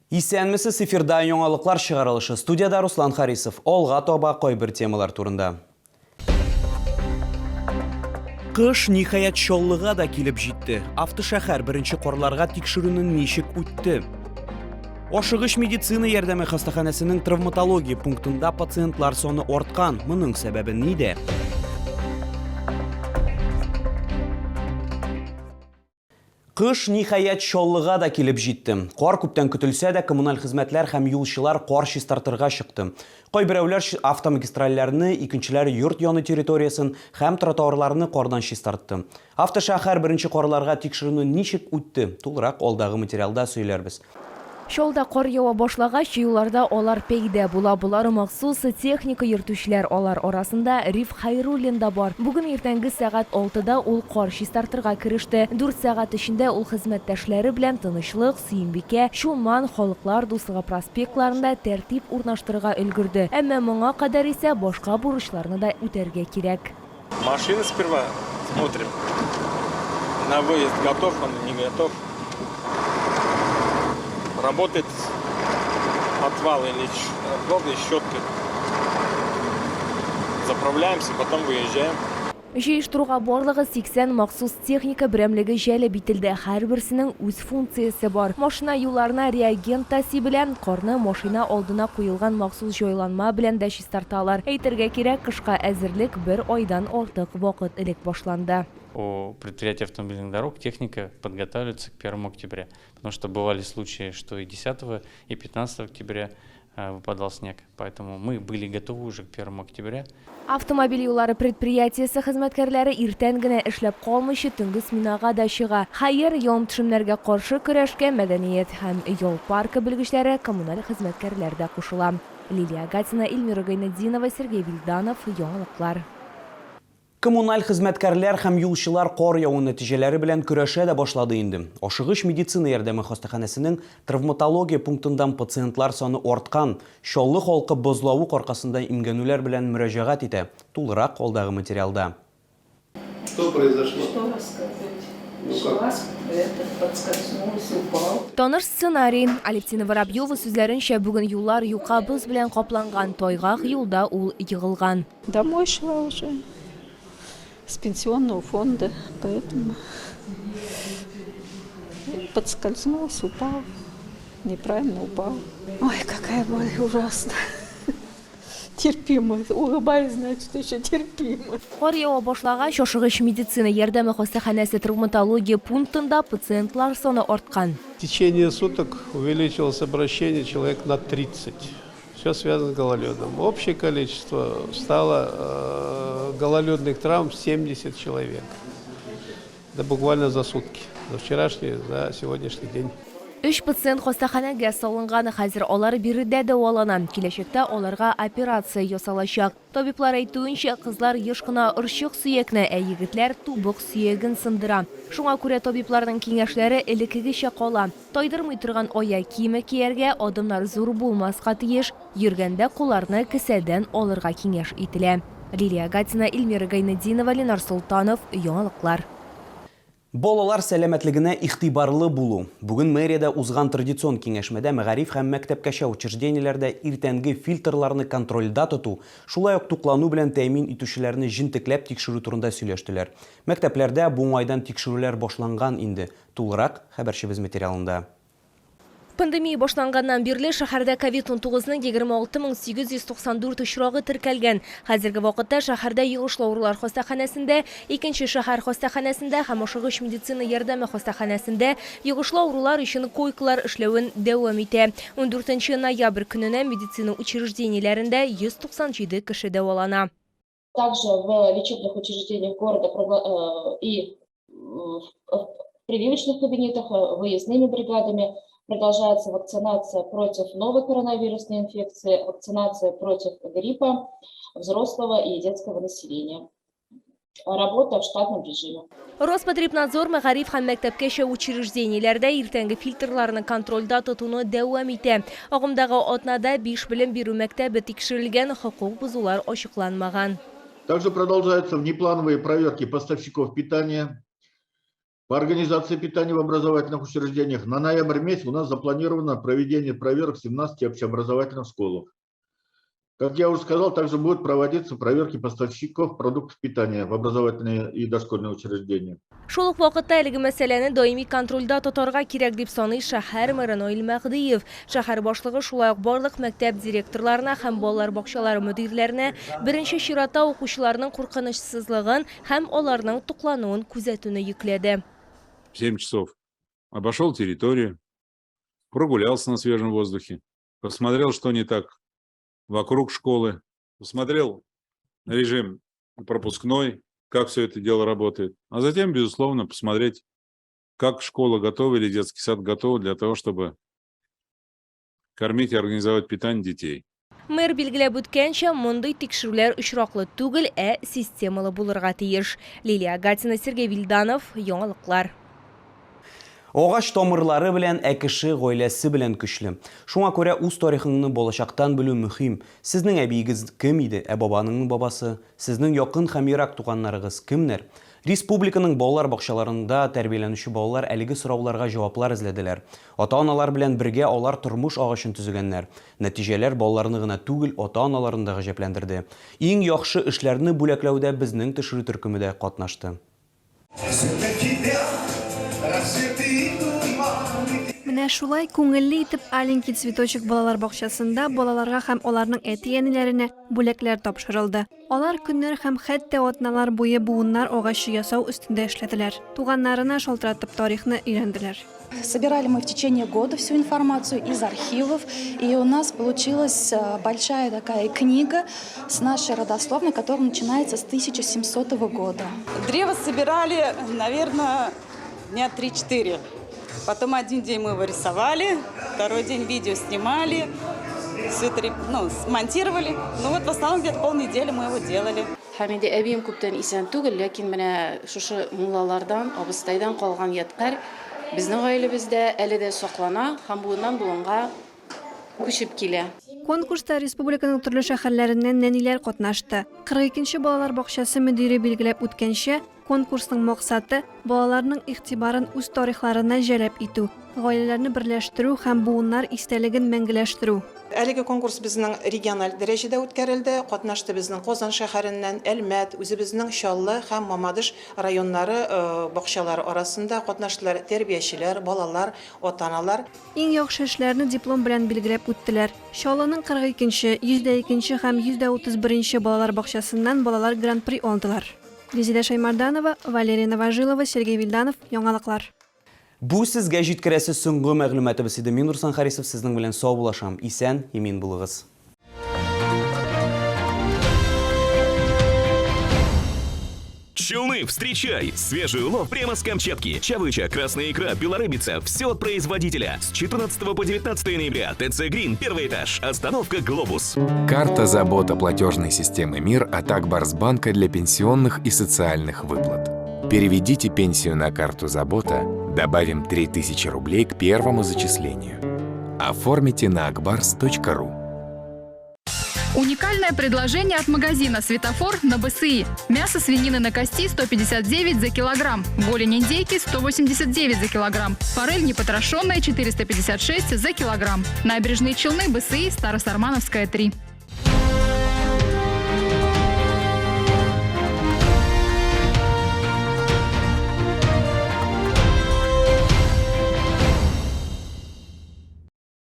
Исәнмесез, эфирда яңалыклар чыгарылышы. Студиядә Руслан Харисов. Алга таба кайбер темалар турында. Кыш, ниһаять, Чаллыга да килеп җитте. Автошәһәр беренче карларга тикшерүне ничек үтте? Ашыгыч медицина ярдәме хастаханәсенең травматология пунктында пациентлар саны арткан. Моның сәбәбе нидә? Кыш, ниһаять, Чаллыга да килеп җитте. Кар күптән көтелсә дә, коммуналь хезмәтләр һәм юлчылар кар чистартырга чыкты. Кайберәүләр автомагистральләрне, икенчеләр йорт яны территориясен һәм тротуарларны кардан чистартты. Автошәһәр беренче карларга тикшерүне ничек үтте? Тулырак алдагы материалда сөйләрбез. Чалда кар ява башлагач, юлларда алар пәйда була. Болар махсус техника йөртүчеләр. Алар арасында Риф Хәйруллин да бар. Бүген иртәнге сәгать алтыда ул кар чистартырга кереште. Дүрт сәгать эчендә ул хезмәттәшләре белән Тынычлык, Сөембикә, Чулман, Халыклар дуслыгы проспектларында тәртип урнаштырырга өлгерде. Әмма моңа кадәр исә башка бурычларны да үтәргә кирәк. Машина сперва смотрим. На выезд готов он, не готов. Работает отвал или отвал и щеткой. Заправляемся, потом выезжаем. Җыештыруга барлыгы 80 махсус техника берәмлеге җәлеп ителде. Һәрберсенең үз функциясе бар. Машина юлларына реагент та сибелә, карны машина алдына куелган махсус җайланма белән дә чистарталар. Әйтергә кирәк, кышка әзерлек бер айдан артык вакыт элек башланды. У предприятий автомобильных дорог техника подготавливается к первому октября, потому что бывали случаи, что и 10, и 15 октября выпадал снег, поэтому мы были готовы уже к первому октября. Автомобиль юллары предприятиесе хезмәткәрләре иртән генә эшләп калмыйча, төнге сменага да чыга. Хәер, явым-төшемнәргә каршы көрәшкә мәдәният һәм ял паркы белгечләре, коммуналь хезмәткәрләр дә кушыла. Лилия Гатина, Эльмира Гайнетдинова, Сергей Вильданов, Яңалыклар. Коммуналь хезмәткәрләр һәм юлчылар кар яву нәтиҗәләре белән көрәшә дә башлады инде. Ашыгыч медицина ярдәме хастаханәсенең травматология пунктындан пациентлар саны арткан. Чаллы халкы бозлавык аркасында имгәнүләр белән мөрәҗәгать итә. Тулырак алдагы материалда. Что произошло? Что рассказать? Ну как? Этот, подскользнулся, упал. Таныш сценарий. Алевтина Воробьева сүзләренчә, бүген юллар юка боз белән капланган, тайгак юлда ул егылган. Домой шла уже с пенсионного фонда, поэтому подскользнулся, упал, неправильно упал. Ой, какая боль ужасная. Терпимо. Улыбаюсь, значит, еще терпимо. Кар ява башлагач, ашыгыч медицина ярдәме хастаханәсе травматология пунктында пациентлар саны арткан. В течение суток увеличилось обращение человек на 30. Все связано с гололедом. Общее количество стало гололедных травм 70 человек. Это буквально за сутки. За вчерашний, за сегодняшний день. Өч пациент хастаханәгә салынган, хәзер алар биредә дәвалана. Киләчәктә аларга операция ясалачак. Табиблар әйтүенчә, кызлар еш кына орчык сөякне, ә егетләр тубык сөяген сындыра. Шуңа күрә табибларның киңәшләре элеккегечә кала. Тайдырмый торган аяк киеме кияргә, адымнар зур булмаска тиеш, йөргәндә кулларны кесәдән алырга киңәш ителә. Лилия Гатина, Эльмира Гайнетдинова, Ленар Солтанов, Яңалыклар. Балалар сәламәтлегенә игътибарлы булу. Бүген мэриядә узган традицион киңәшмәдә мәгариф һәм мәктәпкәчә учреждениеләрдә иртәнге фильтрларны контрольдә тоту, шулай ук туклану белән тәэмин итүчеләрне җентекләп тикшерү турында сөйләштеләр. Мәктәпләрдә бу уңайдан тикшерүләр башланган инде. Тулырак, хәбәрчебез материалында. Пандемия башланганнан бирле шәһәрдә ковид-унтугызның 26894 очрагы теркәлгән. Хәзерге вакытта шәһәрдә йогышлы авырулар хастаханәсендә, икенче шәһәр хастаханәсендә һәм ашыгыч медицина ярдәме хастаханәсендә йогышлы авырулар өчен койкалар эшләвен дәвам итә. Ундүртенче ноябрь көненә медицина учреждениеләрендә 197 кеше дәвалана. Также в лечебных учреждениях города и в прививочных кабинетах выездными бригадами продолжается вакцинация против новой коронавирусной инфекции, вакцинация против гриппа взрослого и детского населения. Работа в штатном режиме. Роспотребнадзор мәгариф һәм мәктәпкәчә учреждениеләрдә иртәнге фильтрларны контрольдә тотуны дәвам итә. Агымдагы атнада биш белем бирү мәктәбе тикшерелгән, хокук бозулар ачыкланмаган. Также продолжаются внеплановые проверки поставщиков питания. По организации питания в образовательных учреждениях на ноябрь месяц у нас запланировано проведение проверок в 17 общеобразовательных школах. Как я уже сказал, также будут проводиться проверки поставщиков продуктов питания в образовательные и дошкольные учреждения. Шул ук вакытта әлеге мәсьәләне даими контрольдә тотарга кирәк, дип саный шәһәр мэры Наил Мәһдиев. Шәһәр башлыгы шулай ук барлык мәктәп директорларына һәм балалар бакчалары мөдирләренә беренче чиратта укучыларның куркынычсызлыгын һәм аларның туклануын күзәтүне йөкләде. В 7 часов обошел территорию, прогулялся на свежем воздухе, посмотрел, что не так вокруг школы, посмотрел режим пропускной, как все это дело работает. А затем, безусловно, посмотреть, как школа готова или детский сад готов для того, чтобы кормить и организовать питание детей. Мэр билгеләп үткәнчә, мондый тикшерүләр очраклы түгел, ә системалы булырга тиеш. Лилия Гатина, Сергей Вильданов, Яңалыклар. Агач тамырлары белән, ә кеше гаиләсе белән көчле. Шуңа күрә үз тарихыңны балачактан белү мөһим. Сезнең әбиегез кем иде, ә бабаның бабасы? Сезнең якын һәм ерак туганнарыгыз кемнәр? Республиканың балалар бакчаларында тәрбияләнүче балалар әлеге сорауларга җаваплар эзләделәр. Ата-аналар белән бергә алар тормыш агачын төзегәннәр. Нәтиҗәләр балаларны гына түгел, ата-аналарын да гаҗәпләндерде. Иң яхшы эшләрне бүләкләүдә безнең төшерү төркеме дә катнашты. Менә шулай күңелле итеп Аленький цветочек балалар бакчасында балаларга һәм аларның әти-әниләренә бүләкләр тапшырылды. Алар көннәр һәм хәтта атналар буе буыннар агачы ясау өстендә эшләделәр. Туганнарына шалтыратып тарихны өйрәнделәр. Собирали мы в течение года всю информацию из архивов, и у нас получилась большая такая книга с нашей родословной, которая начинается с 1700 года. Древо собирали, наверное, дня 3-4. Потом один день мы его рисовали, второй день видео снимали, все это, ну, смонтировали. Ну вот в основном где-то полнедели мы его делали. Һәм инде әбием күптән исән түгел, ләкин менә шушы муллалардан, абыстайдан калган ядкарь безнең гаиләбездә әле дә саклана һәм буыннан буынга күчеп килә. Конкурста республиканың төрле шәһәрләреннән нәниләр катнашты. 42 нче балалар бакчасы мөдире билгеләп үткәнчә, конкурсның максаты, балаларның игътибарын үз тарихларына җәлеп итү, гаиләләрне берләштерү һәм буыннар истәлеген мәңгеләштерү. Әлеге конкурс безнең региональ дәрәҗәдә үткәрелде. Катнашты безнең Казан шәһәреннән, Әлмәт, үзебезнең Чаллы һәм Мамадыш районнары бакчалары арасында катнаштылар тәрбиячеләр, балалар, ата-аналар. Иң яхшы эшләрне диплом белән билгеләп үттеләр. Чаллының 42 нче, 102 нче һәм 131 нче балалар бакчасыннан балалар гран-при алдылар. Резидә Шәймарданова, Валерия Новожилова, Сергей Вильданов, Яңалыклар. Бу сезгә җиткерәсе соңгы мәгълүматыбыз иде. Мин Руслан Харисов сезнең белән саубуллашам. Исән, имин булыгыз. Челны, встречай! Свежий улов прямо с Камчатки. Чавыча, красная икра, белорыбица. Все от производителя. С 14 по 19 ноября. ТЦ Грин, первый этаж. Остановка Глобус. Карта «Забота» платежной системы МИР от Акбарсбанка для пенсионных и социальных выплат. Переведите пенсию на карту «Забота», добавим 3000 рублей к первому зачислению. Оформите на akbars.ru. Уникальное предложение от магазина «Светофор» на БСИ. Мясо свинины на кости 159 за килограмм, голень индейки 189 за килограмм, форель непотрошенная 456 за килограмм. Набережные Челны, БСИ, Старосармановская, 3.